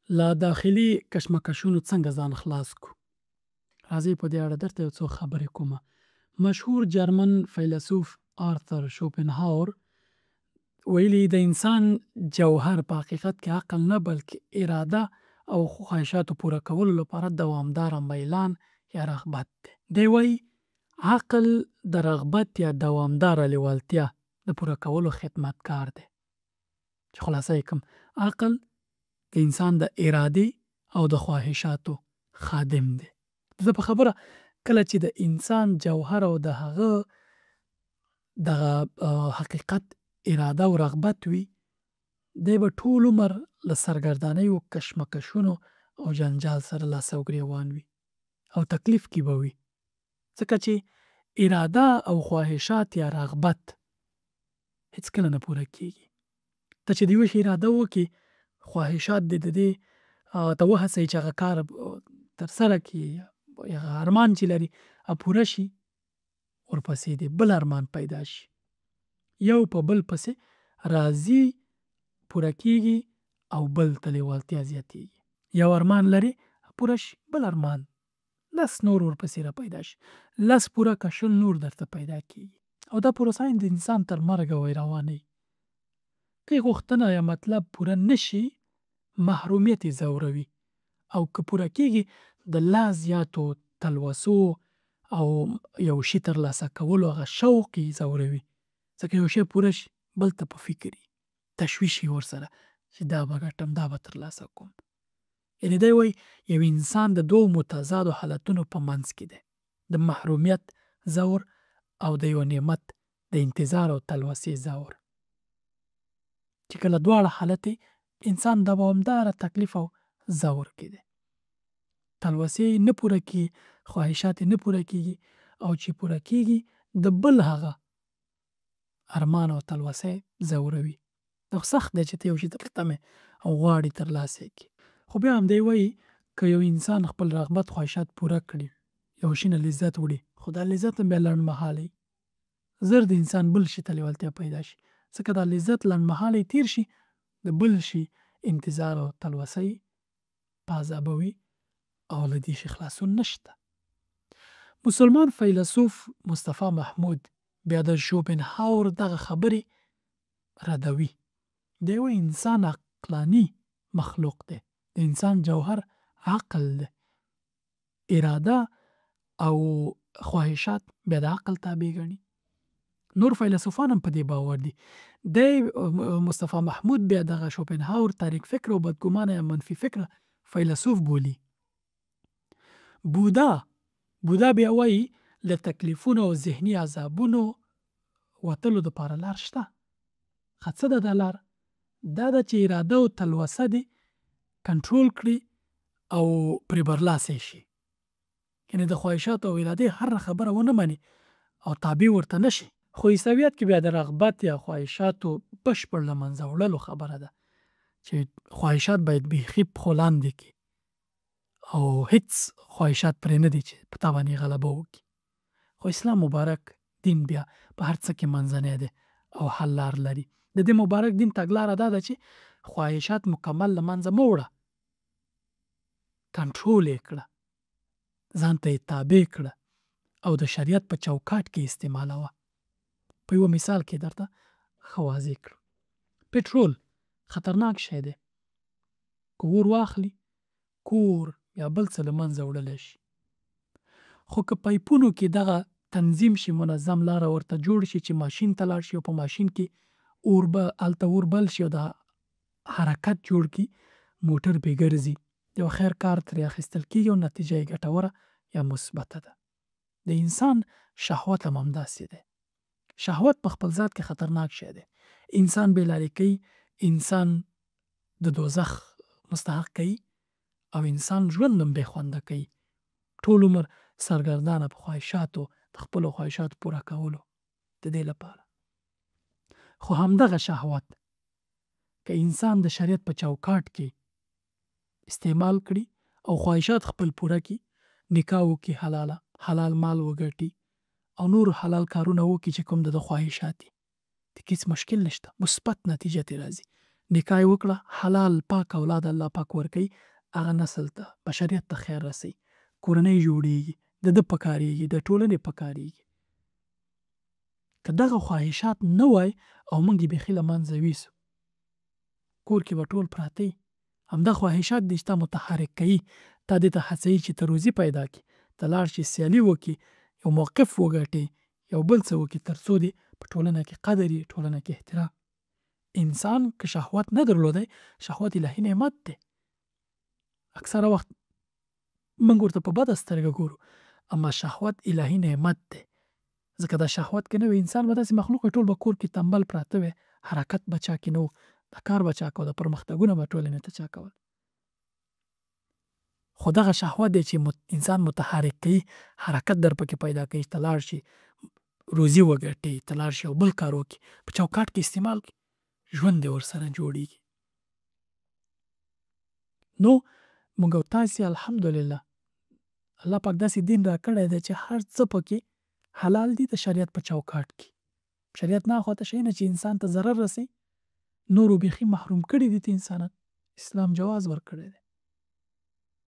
له داخلي کشمکشونو څنګه ځان خلاص کړو؟ راځئ په دې اړه درته یو څو خبرې کوم. مشهور جرمن فیلسوف آرثر شوپنهاور ویلي، د انسان جوهر په حقیقت کې عقل نه بلکې اراده او خواهشاتو پوره کولو لپاره دوامداره میلان یا رغبت دی. دی وايي، عقل د رغبت یا دوامداره لیوالتیا د پوره کولو خدمتګار دی. چې خلاصه یې کړم، عقل د انسان د ارادې او د خواهشاتو خادم دی. د ده په خبره، کله چې د انسان جوهر او د هغه دغه حقیقت اراده او رغبت وي، دی به ټول عمر له سرګردانیو، کشمکشونو او جنجال سره لاس او ګریوان وي او تکلیف کې به وي، ځکه چې اراده او خواهشات یا رغبت هیڅکله نه پوره کیږي. ته چې د یو شي اراده وکړې، خواهشات دې د دې ته وهڅوي چې هغه کار ترسره کړي، هغه ارمان چې لري هغه پوره شي، ورپسې دې بل ارمان پیدا شي، یو په بل پسې راځي، پوره کیږي او بل ته لیوالتیا زیاتیږي. یو ارمان لري، پوره شي، بل ارمان، لس نور ورپسې را پیدا شي، لس پوره که 20 نور درته پیدا کیږي. او دا پروسه د انسان تر مرګه وای روانه وي. که یې غوښتنه یا مطلب پوره نه شي، محرومیت یې ځوروي، او که پوره کیږي د لا زیاتو تلوسو او یو شي ترلاسه کولو هغه شوق یې ځوروي، ځکه یو شی پوره شي بل ته په فکر وي، تشویش یې ورسره چې دا به ګټم، دا به ترلاسه کوم. یعنې دی وایي یو انسان د دوو متضادو حالتونو په منځ کې دی، د محرومیت ځور او د یو نعمت د انتظار او تلوسې ځور، چې کله دواړه حالت انسان دوامداره تکلیف او ځور کې دی، تلوسې نه پوره کیږي، خواهشات نه پوره کیږي، او چې پوره کیږي د بل هغه ارمان او تلوسه ځوروي. دا خو سخت دی چې ته یو شي ته په تمه او غواړې ترلاسه یې کړې. خو بیا هم دی وایي که یو انسان خپل رغبت خواهشات پوره کړي، یو شي نه لذت وړي، خو دا لذت هم بیا لنډمهالی، زر د انسان بل شي ته لیوالتیا پیدا شي، ځکه دا لذت لنډمهالی تیر شي، د بل شي انتظار او تلوسه یې په عذابوي او له دې شي خلاصون نشته. مسلمان فیلسوف مصطفی محمود بیا د شوپنهاور دغه خبرې ردوي. دی وایي انسان عقلاني مخلوق دی، د انسان جوهر عقل دی، اراده او خواهشات بیا د عقل تابع ګڼي. نور فیلسوفان هم په دې باور دي. دی مصطفی محمود بیا دغه شوپنهاور تاریک فکر او بدګمانه یا منفي فکر فیلسوف بولي. بودا بیا وایي له تکلیفونو او ذهني عذابونو وتلو دپاره لار شته. ښه څه ده دا لار؟ دا ده چې اراده او تلوسه دې کنټرول کړي او پرې برلاسی شي، یعنې د خواهشاتو او ارادې هره خبره ونه مني او تابع ورته نه شي. خو عیسویت کې بیا د رغبت یا خواهشاتو بشپړ له منځه وړلو خبره ده، چې خواهشات باید بیخي پښو لاندې کړي او هیڅ خواهشات پرې نه دي چې په تا باندې غلبه وکړي. خو اسلام مبارک دین بیا په هر څه کې منځنی دی او حل لار لري. د دې مبارک دین تګلاره دا ده چې خواهشات مکمل له منځه مه وړه، کنټرول یې کړه، ځان ته یې تابع کړه او د شریعت په چوکاټ کې استعمالوه. په یوه مثال کې درته ښه واضح کړم. پټرول خطرناک شی دی، که اور واخلي کور یا بل څه له منځه وړلی شي، خو که پایپونو کې دغه تنظیم شي، منظم لاره ورته جوړ شي چې ماشین ته لاړ شي او په ماشین کې اور به هلته اور بل شي او د حرکت جوړ کړي، موټر پرې ګرځي، یو خیر کار ترې اخیستل کېږي او نتیجه یې ګټوره یا مثبته ده. د انسان شهوت هم همداسې دی. شهوت په خپل ذات کې خطرناک شی دی، انسان بې لارې کوي، انسان د دوزخ مستحق کوي او انسان ژوند هم بې خونده کوي. ټول عمر سرګردانه په خواهشاتو، د خپلو خواهشاتو پوره کولو د دې لپاره. خو همدغه شهوت که انسان د شریعت په چوکاټ کې استعمال کړي او خواهشات خپل پوره کړي، نکاح وکړي، حلاله حلال مال وګټي او نور حلال کارونه وکړي چې کوم د ده خواهشات دي، دې کې هېڅ مشکل نشته، مثبت نتیجه ترې راځي. نکاح یې وکړه، حلال پاک اولاد الله پاک ورکوي، هغه نسل ته، بشریت ته خیر رسوي، کورنۍ جوړېږي، د ده پکارېږي، د ټولنې پکارېږي. که دغه خواهشات نه وای او موږ یې بیخي له منځه ویسو، کور کې به ټول پراته وي. همدا خواهشات دي چې تا متحرک کوي، تا دې ته هڅوي چې ته روزي پیدا کړې، ته لاړ شې سیالي وکړې، یو موقف وګټې، یو بل څه وکړې، تر څو دې په ټولنه کې قدر وي، ټولنه کې احترام. انسان که شهوت نه درلودی، شهوت الهي نعمت دی. اکثره وخت موږ ورته په بده سترګه ګورو، اما شهوت الهي نعمت دی. ځکه دا شهوت که نه وي، انسان به داسې مخلوق وي، ټول به کور کې تنبل پراته وي، حرکت به چا کې نه و، دا کار به چا کاوه، دا پرمختګونه به ټولنې ته چا کول. خو دغه شهوت دی چې انسان متحرک کوي، حرکت در پکې پیدا کوي چې ته لاړ شې روزي وګټې، ته لاړ شې یو بل کار وکړې، په چوکاټ کې استعمال کړې، ژوند دې ورسره جوړېږي. نو موږ او تاسې الحمدلله الله پاک داسې دین راکړی دی چې هر څه پکې حلال دي د شریعت په چوکاټ کې. شریعت نه خواته شي نه چې انسان ته ضرر رسي، نورو بیخي محروم کړي دي ته انسانان. اسلام جواز ورکړی دی.